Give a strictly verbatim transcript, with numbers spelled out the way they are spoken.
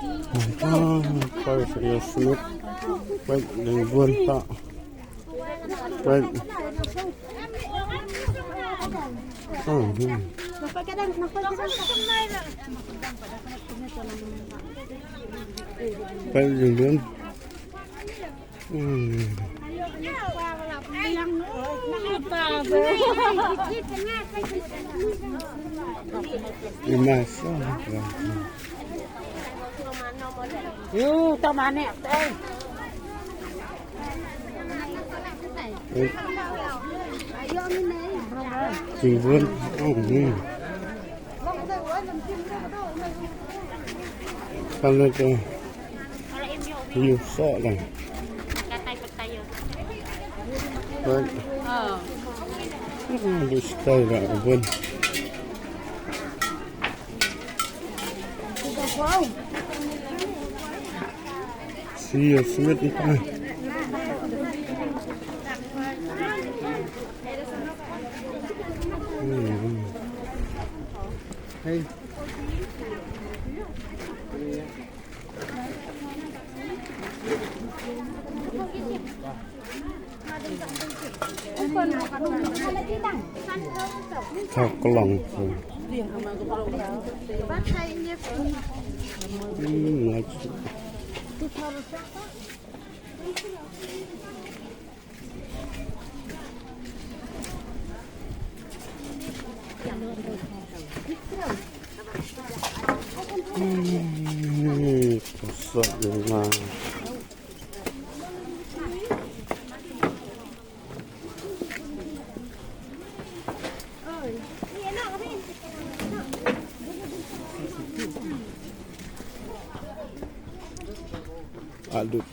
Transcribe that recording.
Ah, peit ïa sumit. Peit dang bun ta. Peit. Oh, hmm. Peit dang bun. Hmm. Imas. Yu, to mane, eh. Timbun. Oh, hmm. Kan itu. Yu, sok lah. Baik. Hmm, di sekolah lah, bun. Sia sumit ikan. Hmm. Hey. Thok long. Hmm, nice. Hmm, kasar memang. Aduh.